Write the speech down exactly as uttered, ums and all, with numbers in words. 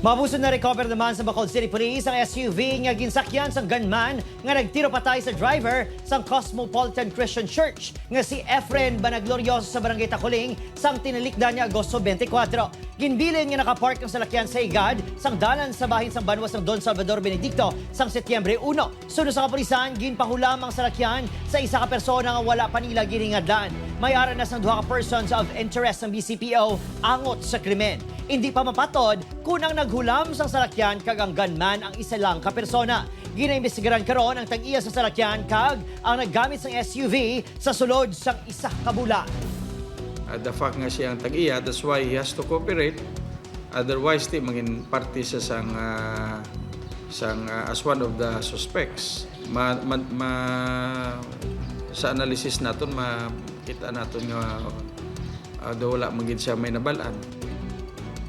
Mabuso na-recover naman sa Bacolod City Police ang S U V nga ginsakyan sang gunman nga nagtiro patay sa driver sang Cosmopolitan Christian Church nga si Efren Banaglorioso sa Barangay Taculing sang tinalikdan nga Agosto twenty-four. Ginbilin nga nakapark ang salakyan sa igad sang dalan sa bahin sang banwa sang Don Salvador Benedicto sang Setyembre uno. Suno sa kapulisan, ginpahulam ang salakyan sa isa ka persona nga wala pa nila ginhingadlan. May ara na sang duha ka persons of interest ang B C P O angot sa krimen. Indi pa mapatod kon ang naghulam sang salakyan kag ang gunman ang isa lang ka persona. Ginaimbestigaran karon ang tag-iya sa salakyan kag ang naggamit sang S U V sa sulod sang isa ka bulan. Uh, the fact nga siya ang tag-iya, that's why he has to cooperate. Otherwise, di mangin parte sa sang, ah, sang, ah, as one of the suspects. Ma, ma, ma, sa analysis naton, makita naton nga, ah, daw wala man gid siya may nabalaan.